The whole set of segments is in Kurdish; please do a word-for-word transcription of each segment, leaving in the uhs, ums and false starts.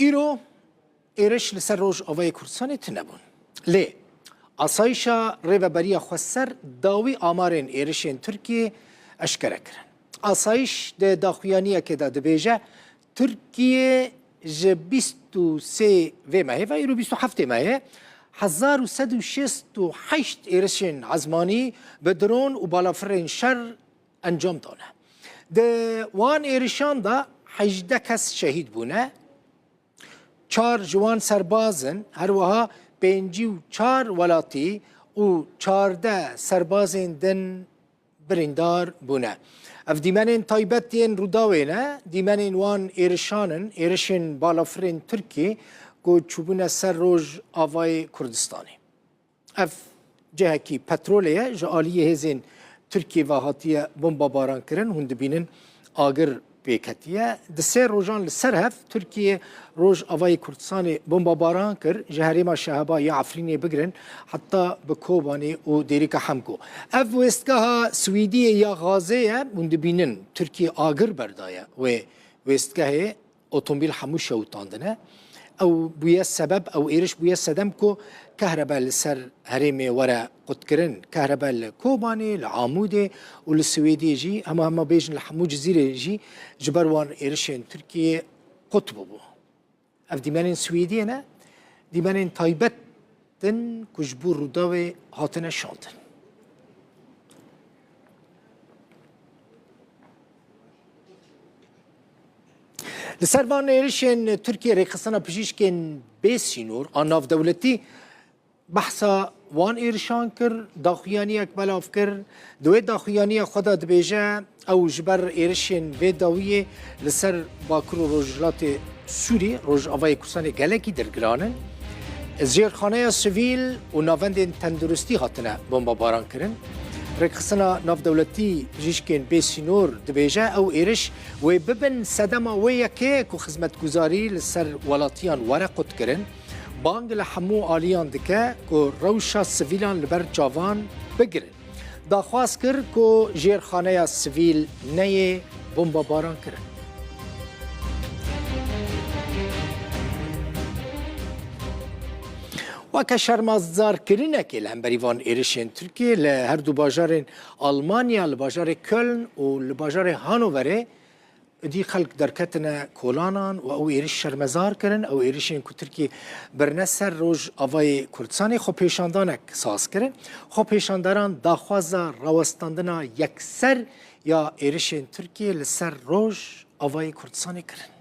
Îro êriş li ser Rojavayê Kurdistanê tune bûn. Lê asayîşa Rêveberiya Xweser dawî amarên êrişên Tirkiyê eşkere kirin. Asayîş di daxuyaniyekê de dibêje, Tirkiye ji bîst û sê vê mehê ve îro bîst û heftê mehê hezar û sed û şêst û heşt êrişên ezmanî bi dron û balafirên şer encam dane. Di wan êrişan de hejdeh kes şehîd bûne. Çar ji wan serbaz in, her wiha pêncî û çar welatî û çardeh serbazên din birîndar bûne. Ev dîmenên taybet yên Rûdawê ne, dîmenên wan êrişan in, êrişên balafirên Tirkî ku çûbûne ser Rojavayê Kurdistanê. Ev cihekî petrolê ye, ji aliyê hêzên Tirkiyê ve hatiye bombabaran kirin. Hûn dibînin agir pêketiye. Di sê rojan li ser hev Tirkiye Rojavayê Kurdistanê bombabaran kir, ji herêma Şehaba ya Efrînê bigirin heta bi Kobanê û Dêrika Hemko. Ev wêstgeha Swîdiyê ya gazê ye, hûn dibînin Tirkiye agir berdaye wê wêstgehê. Otomobîl hemû şewitandine. Ew bûye sebeb, ew êriş bûye sedem ku kehrebe li ser herêmê were qutkirin. Kehrebe li Kobanê, li Amûdê û li Swêdê jî, hema hema bêjin li hemû cizîrê jî ji ber wan êrişên Tirkiyê qut bûbû. Ev dîmenên Swêdiyê ne, dîmenên taybet in ku ji bo Rûdawê hatine şandin. Li ser van êrişên Tirkiye rêxistina pişîşkên bê sînor a navdewletî behsa wan êrişan kir, daxuyaniyek belav kir. Di wê daxuyaniya xwe de dibêje, ew ji ber êrişên vê dawiyê li ser Bakur û Rojhilatê Sûrî, Rojavayê Kurdistanê gelekî dirgiran in. Jêrxaneya sivîl û navendên tenduristî hatine bombabaran kirin. Rêkxistina navdewletî pijîşkên bê sînor dibêje, ew êriş wê bibin sedema wê yekê ku xizmetguzarî li ser welatiyan were qutkirin. Bang li hemû aliyan dike ku rewşa sivîlan li ber çavan bigirin. Daxwaz kir ku jêrxaneya sivîl neyê bombebaran kirin. Weke şermezarkirinekê li hemberî van êrişên Tirkiyê li her du bajarên Almanya, li bajarê Köln û li bajarê Hanoverê, Êdî xelk derketine kolanan û ew êriş şermezar kirin. Ew êrişên ku Tirkiyê birine ser Rojavayê Kurdistanê xwepêşandanek saz kirin. Xwepêşandaran daxwaza rawestandina yekser ya êrişên Tirkiyê li ser Rojavayê Kurdistanê kirin.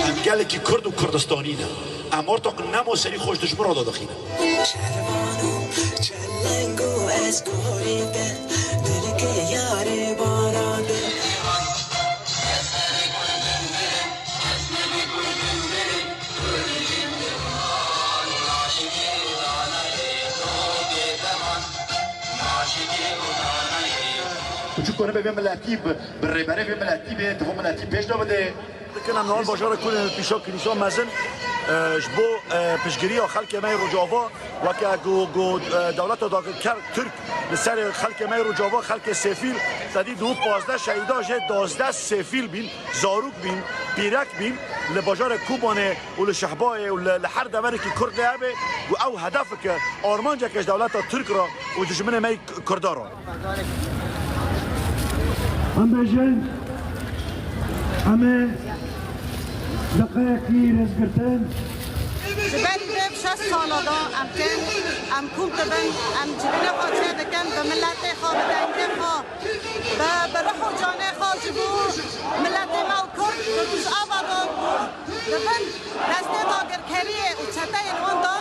Em gelekî Kurd û Kurdistanî ne. Em ortaq nemo serî xwe ji dijmin re dadixînin. Şervan û çeleng û ez gorî te, dilkê yarê bana te. Çiku nibe vê miletî bi, bi rêberê vê miletî bê, di vê miletî pêş de bide. Dikin em li bajara Kulê pîşa Kilîsa Mezin, e, ji bo, e, piştgiriya xelkê me yê Rojava, weke ku, ku, e, dewleta dagirker Tirk li ser xelkê me yê Rojava, xelkê sêfîl, sedî du û pazdeh şehîda jê duwazdeh sêfîl bîn, zarok bîn, pîrek bîn, li bajarê Kobanê û li Şehbayê û li, li her deverekî Kurd lê hebe, ku ew hedefeke, armanceke ji dewleta Tirk re û dijminê me yê Kurdan re. Em bêjin, em ê deqeyekî rêzgirtin. Ji berî vê şeş sala de em tên, em kom dibin, em civînê xwe çêdikin, bi miletê xwe, bi dengê xwe, bi, bi rih û canê xwe ji bo miletê me û Kurd, Kurd ji ava de dibin destê dagirkeriyê û çeteyên wan de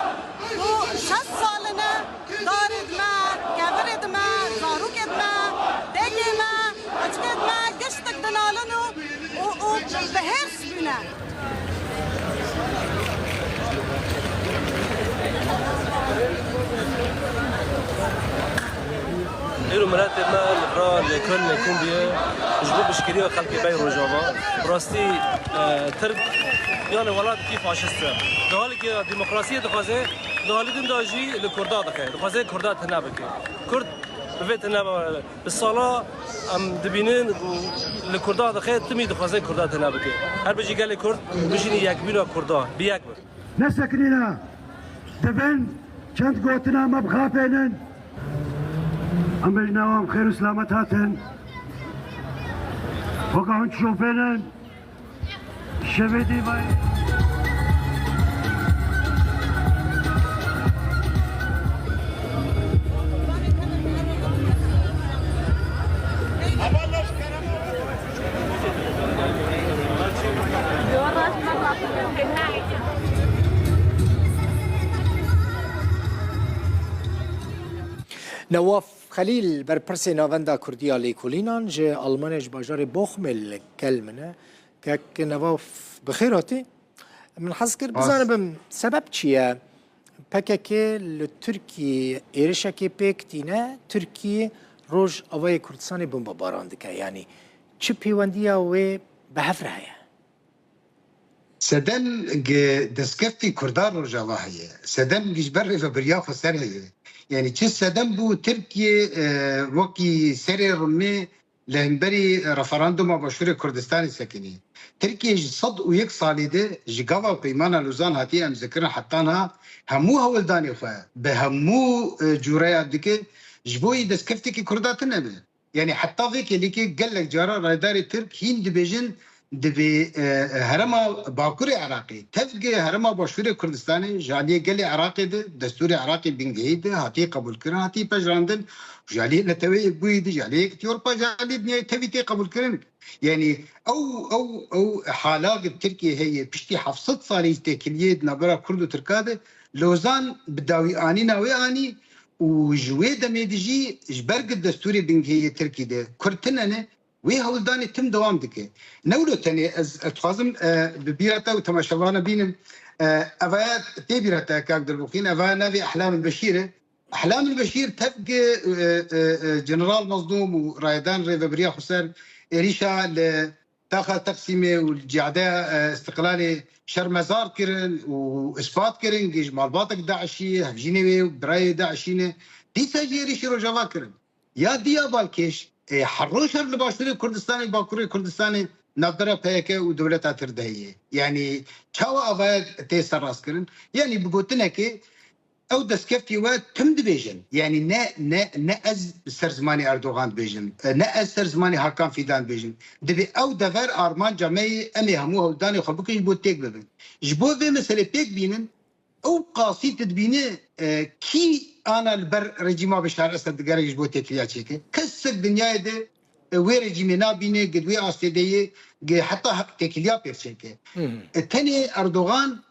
û şeş sal in e. Darê dime, kevirê dime, zarokê dime, dêkê me, qiçkê dime, giştik dinalin û, û, û bi hêrs bûne. Îro miletê me li vir li Kölnê kom bûye ji bo piştgiriya xelkê me yê Rojava. Bi rastî, e, Tirk, yani, welatekî faşîst e. Di halekî demokrasiyê dixwaze, di halî din de jî li Kurda dixe. Dixwaze Kurda tune bike. Kurd Vê tune bi sala em dibînin ku li Kurda dixe, timî dixwaze Kurda tune bike. Her bijî gelê Kurd bijînî yekbûna Kurda, bi yek bin. Nesekinîne, dibin çend gotina me bixapênin. Em bêjin ew em xêr û selamet hatin. Weka hûn şofênin. Şevê dî vay. Newaf Xelîl, berpirsê Navenda Kurdî ya Lêkolînan ji Almanya, ji bajarê Bochmê li gel min e. Kek Newaf, bi xêr hatî. Min hez kir Spas. Bizanibim sebeb çi ye? P K K li Tirkiyê êrişekê pêk tîne, Tirkiye Rojavayê Kurdistanê bombebaran dike. Yanî çi pêwendiya wê bi hev re heye? Sedem gi destkeftî Kurda Rojava heye. Sedem gi ji ber rêvebiriya xweser heye. Yanî çi sedem bû Tirkiye, e, wekî serê rimê li hemberî referanduma Başûrê Kurdistanê sekinî. Tirkiye ji sed û yek salî de ji gava Peymana Lozan hatiye emzekirin heta niha hemû hewldanê xwe bi hemû, e, cûreya dike ji bo yî destkeftekî Kurda tune be. Yanî heta vê kêlîkê gelek cara rayedarê Tirk hîn dibêjin, divê, e, herêma Bakurê Iraqê, tevgê herêma Başûrê Kurdistanê, ji aliyê gelê Iraqê de, destûrê Iraqê bingehî de, hatiye qebûlkirin, hatiye pejirandin, ji aliyê Neteweyê Yekbûyî de, ji aliyê Yekîtiya Ewropa, ji aliyê dinyayê tevî tê qebûlkirin. Yanî ew, ew, ew hala gi Tirkiyê heye, piştî heft sed salî têkiliyê di navbera Kurd û Tirka de, Lozan bi dawî anîna wê anî û ji wê demê de jî ji ber gi destûrê bingehî yê Tirkî de Kurd tune ne, wê hewldanê tim dewam dike. Ne wilo tenê ez, ez dixwazim, e, bi bîra te û temaşevana bînim, e, evaya tê bîra te kak Dilbixîn, evaya navê Ehlam Beşîr e. Ehlam Beşîr tevgê, e, e, e, General Mezlûm û rayedan Rêvebiriya Xweser êrîşa li taxa Teqsîmê û li cihada, e, Îstiqlalê şermezar kirin û ispat kirin, gi ji malbatek DAIŞî, hevjînê wê û birayê DAIŞî ne. Dîsa jî êrîşî Rojava kirin. Ya diya balkêş, e, her roj her li başûrê Kurdistanê, bakurê Kurdistanê navbera P Y K û dewleta Tirk de heye. Yanî çawa avaya tê serrastkirin? Yanî bi gotinekê ew destkeftî we tim dibêjin. Yanî ne, ne, ne ez ser zimanê Erdogan dibêjim, e, ne ez ser zimanê Hakan Fîdan dibêjim. Divê ew dever armanca me ye, em ê hemû hewldanê xwe bikin ji bo têk bibin. Ji bo vê meselê pêk bînin, ew qasî tu dibîne, e, kî ana li ber rejîma Beşar Esed digere ji bo têkiliya çêke? Kesek dinyayê de, e, wê rejîmê nabîne, gi wê astê de ye, gi heta heq têkiliya pêk çêke. Hı hı. E, tenê Erdogan,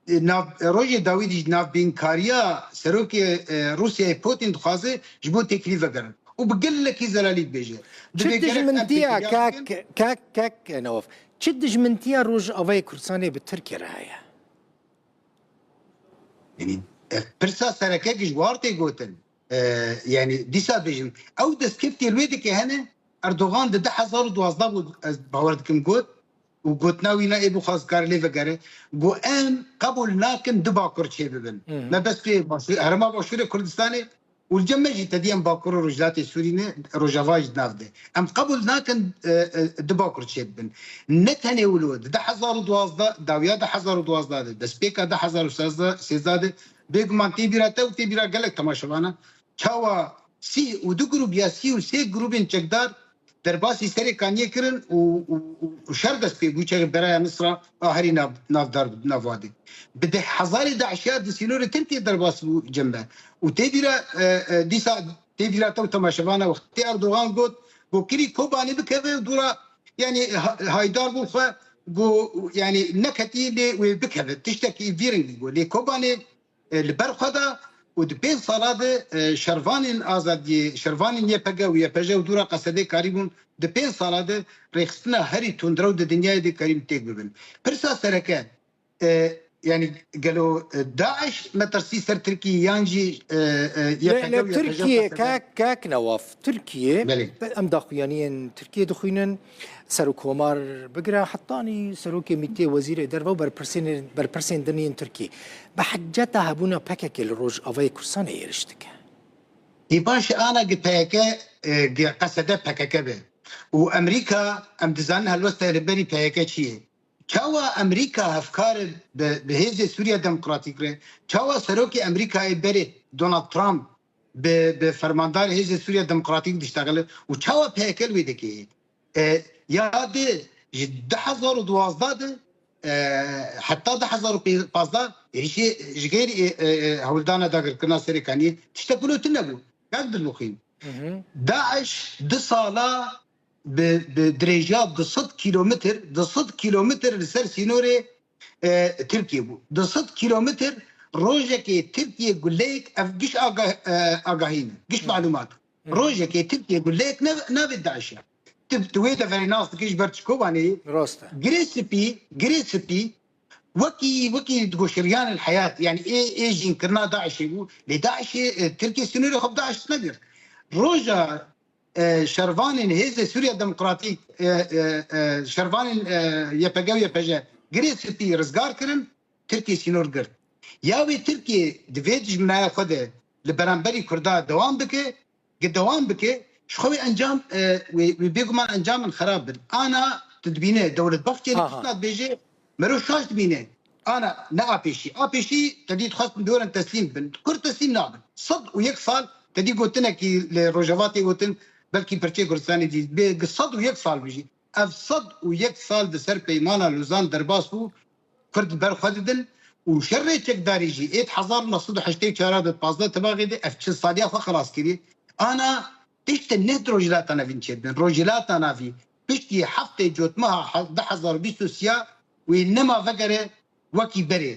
e, nav, e, rojê dawî de ji navbînkariya serokê, e, Rûsyayê Putin dixwaze ji bo têkilî vegerin. Û bi gelekî zelalî dibêje. Çi dijmintiya, kek, kek, kek Newaf, çi dijmintiya Rojavayê Kurdistanê bi Tirkiye re heye? Yanî, e, pirsa sereke ji war tê gotin. E, yanî, dîsa bêjim, ew destkeftiyê li wê dike hene, Erdogan di du hezar û duwazdeh bû, ez bawer dikim got, û gotina wî ne ê bixwaz kar lê vegere, got, em qebûl nakin du bakur çêbibin. Hı hı. Mebestê başû-, herêma Başûrê Kurdistanê û li cem me jî tedî em Bakur û Rojhilatê Sûrî ne, Rojava jî di nav de. Em qebûl nakin, e, e, du Bakur çêbibin. Ne tenê wilo, di du hezar û duwazdeh, dawiya du hezar û duwazdeh de, destpêka du hezar û sêzdeh de, bêguman tê bîra te û tê bîra gelek temaşevana, çawa sî û du grûp ya sî û sê grûbên çekdar derbasî Serê Kaniyê kirin û, û, û, û şer dest pê bû, çaxê Beraya Nisra a herî nav, navdar bû, navadê. Bi deh hezarê DAIŞiya di sînorê Tirkiyê derbas bû cem me. Û tê bîra, e, e, dîsa tê bîra te û temaşevana wextê Erdogan got, got kirî Kobanê bikeve û dûra, yanî ha-, haydar bû xwe, got, yanî neketî lê wê bikeve. Tiştekî vî rengî got. Lê Kobanê e, li ber xwe da û di pênc sala de, e, şervanên azadiyê, şervanên Y P G û Y P J û dûra Qesedê karîbûn di pênc sala de rêxistina herî tundrew di dinyayê de karîbûn têk bibin. Pirsa sereke, e, yanî gelo, e, DAIŞ metirsî ser Tirkiyê yan jî, e, e, Lê, Y P G lê û Y P J Tirkiye, Qesede? Kek, kek Newaf, Tirkiye, Belê. Em daxuyaniyên Tirkiye dixwînin. Serokkomar bigire hetanî serokê mîtê, wezîrê derve û berpirsên, berpirsên din yên Tirkî bi heceta hebûna P K K li Rojavayê Kurdistanê êriş dike. Ê baş ana gi P Y K, e, gi Qesede P K K be. Û Amerîka, em dizanin helwesta li berî P Y K çi ye. Çawa Amerîka hevkar e bi, bi Hêzê Sûriya Demokratîk re? Çawa serokê Amerîkayê berê Donald Trump bi, bi fermandar Hêzê Sûriya Demokratîk diştexile? Û çawa P Y K li wê dike? E, ya de ji du hezar û duwazdeh de, e, heta du hezar û pazdeh êrişê ji gêrî, e, e, e, hewldana dagirkirina Serê Kaniyê tiştek wilo tune nebû. Gelek dilmixîn. Hı hı. DAIŞ du sala bi, bi dirêjiya du sed kîlometr, du sed kîlometr li ser sînorê, e, Tirkiye bû. Du sed kîlometr rojekê Tirkiye guleyek, ev giş aga-, e, agahî ne, giş Hı. malûmat. Hı. Rojekê Tirkiye guleyek ne, navê DAIŞ e. Tu, tu wê deverê nas dikî ji ber çi Kobanê ye? Rast e. Girê spî, girê spî, wekî, wekî digoşe riyan el heyat, yani ê, ê jînkirina DAIŞê bû. Lê DAIŞê, e, Tirkiye sînorê xwe bi DAIŞ negirt. Roja, e, şervanên Hêzê Sûriya Demokratîk, e, e, e, şervanên, e, Y P G û Y P J girê spî rizgar kirin, Tirkiye sînor girt. Ya wê Tirkiye di vê dijminaya xwe de li beramberî Kurda dewam bike, gi dewam bike, ji xwe wê encam, e, wê, wê bêguman encamin xerab bin. Ana tu dibîne, Dewlet Bahçelî Aha. tiştna dibêje, mero şaş dibîne. Ana ne A pêşî. A pêşî te dî dixwestin biwerin teslîm bin. Kurd teslîm nabin. Sed û yek sal te dî gotinekî li Rojava tê gotin, belkî pirçeyê Kurdistanê dî bê, gi sed û yek sal bijî. Ev sed û yek sal di ser peymana Lozan derbas bû. Kurd li ber xwe didin û şerê çekdarî jî ê di hezar û neh sed û heştê û çar de, pazdeh Tebaxê de ev çil saliya xwe xelas kirî. Ana tiştê neh di Rojhilata Navîn çêdibin. Rojhilata Navî piştî heftê Cotmeha he-, du hezar û bîst û sê wê nema vegere wekî berê.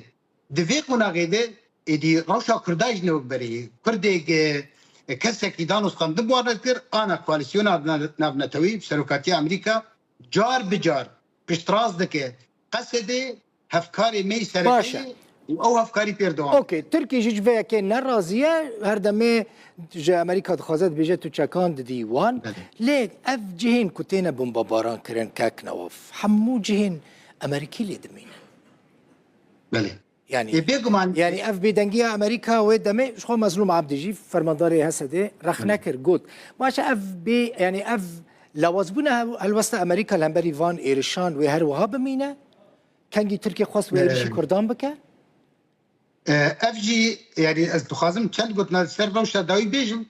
Di vê qonaxê de êdî rewşa Kurda jî ne wek berê ye. Kurdê, e, kesekî danûstandin bi wan re dikir, ana koalîsyona nav-, navnetewî bi serokatiya Amerîka car bi car piştrast dike. Qesedê hevkarê me yî sereke Baş e. ye û ew hevkarî pêr dewam dike. Okey, Tirkiye jî ji vê yekê nerazî ye. Her demê ji Amerîka dixwaze dibêje tu çekan didî wan. Belê. Lê ev cihên ku têne bombebaran kirin kek Newaf, hemû cihên Amerîkî lê dimînin. Belê. Yani, Ê, bêguman yani ev bêdengiya Amerîka wê demê ji xwe Mezlûm Abdî jî fermandarê H S D'ê rexne kir, got, baş e, ev bê, yani ev lawazbûna hew-, helwesta Amerîka li hemberî van êrişan wê her wiha bimîne? Kengî Tirkiye xwest wê êrişî Ee. Kurdan bike? Ee, ev jî, yani ez dixwazim çend gotina li ser rewşa dawî bêjim.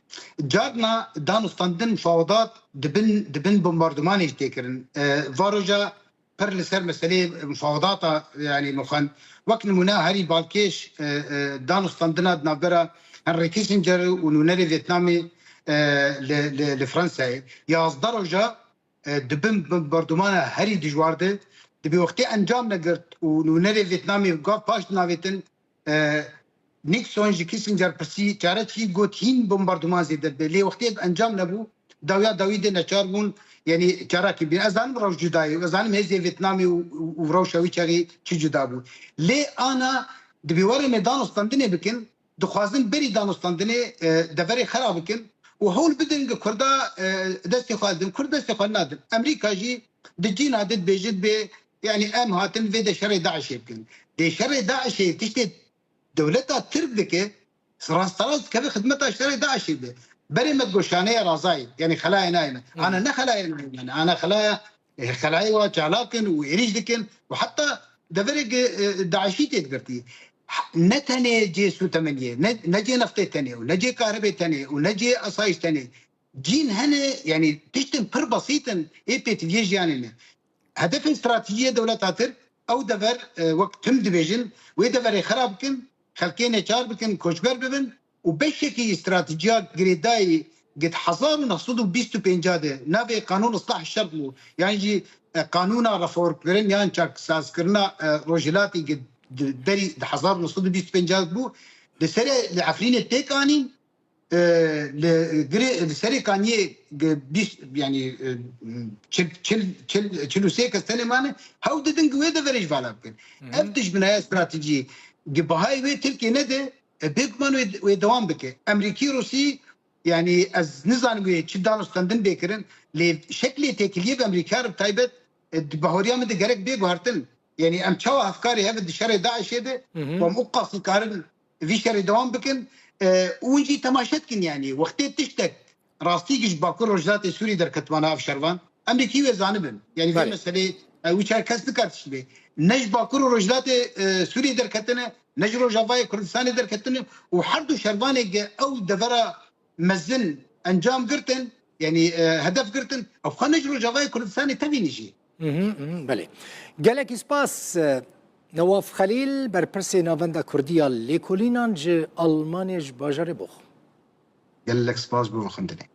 Carna danûstandin, mufawedat di bin, di bin bombardumanê jî tê kirin. Ee, varoja pir li ser meseleyê mufawedata, yani mixwend. Wek nimûne herî balkêş, e, e, danûstandina di navbera Henry Kissinger û nûnerê Vêtnamê, e, li, li, li Fransayê. Yazdeh roja, e, di bin bombardûmana herî dijwar de, di bê wextê encam negirt û nûnerê Vêtnamê gav paş dinavêtin, e, Nixon ji Kissinger pirsî çare çi, got hîn bombardûman zêde dibe. Lê wextê ev encam nebû, dawiya dawî de neçar bûn, yanî çarakî bîn. Ez zanim rewş cuda ye, ez zanim hêzê Vêtnamê û, û, û rewşa wî çaxê çi cuda bû. Lê ana dibê were me danûstandinê bikin, dixwazin berî danûstandinê, e, deverê xera bikin û hewl bidin gi Kurda, e, destê xwe didin. Kurd destê xwe nadin. Amerîka jî di cîna de dibêje dibê, yanî em hatin vê de şerê DAIŞê bikin. Dê şerê DAIŞê tiştê dewleta Tirk dike, rasterast dikeve xidmeta şerê DAIŞê de. Berê me digot şaneya razayê, yanî xelayê nayê me. Hı. Ana ne xelayê nayê me, ana xelaya, e, xelayê wa çalak in û êrîş dikin û heta deverê ge-, e, DAIŞî tê digirtî. Ne tenê cê sûtemeniyê, ne, ne cê neftê tenê û ne cê kahribê tenê û ne cê asayîş tenê. Cîn hene, yanî tiştên pir besît in ê pêtiviyê jiyanê ne. Hedefên stratejî yê dewleta Tirk, ew dever, e, wek tim dibêjin, wê deverê xera bikin, xelkê neçar bikin, koçber bibin û beşekî stratejiya girêdayî gi di hezar û neh sed û bîst û pênc de navê Qanûn Islah Şer bû, yan jî, e, qanûna reformkirin yan çaksazkirina, e, Rojhilatê gi di berî di hezar û neh sed û bîst û pênc bû, di serê li Efrînê pêk anîn, e, li girê, li Serê Kaniyê gi bîst, yanî, e, çil, çil, çil, çil û sê kes tenê mane, hew didin gi wê deverê ji vala bikin. Hı hı. Ev dijminaya stratejî gi bahayê wê Tirkiye nede, e, bêguman wê, wê dewam bike. Emerîkî, Rûsî, yanî ez nizanim wê çi danûstandin bê kirin, lê şeklê têkiliyê bi Emerîka re bi taybet, e, di bahoriya min de gerek bê guhertin. Yanî em çawa hevkarê hev di şerê DAIŞê de, Hı hı. ku em û qas dikarin vî şerê dewam bikin, E, û hûn jî temaşe dikin, yanî wextê tiştek rastî ji Bakur Rojhilatê Sûrî derketibana ev şervan, em ê kî wê zanibin. Yanî vê Belê. meselê, e, wî çar kes nikar tişt bê. Ne ji Bakur û Rojhilatê, e, Sûrî derketine, ne ji Rojavayê Kurdistanê derketine û her du şervanê ge ew devera mezin encam girtin, yanî, e, hedef girtin, ew xwe ne ji Rojavayê Kurdistanê tevî nijî. Mhm, mhm, belê. Gelekî spas, e, Newaf Xelîl, berpirsê Navenda Kurdî ya Lêkolînan ji Almanyê ji bajarê Box. Gelek spas bo xwendinê.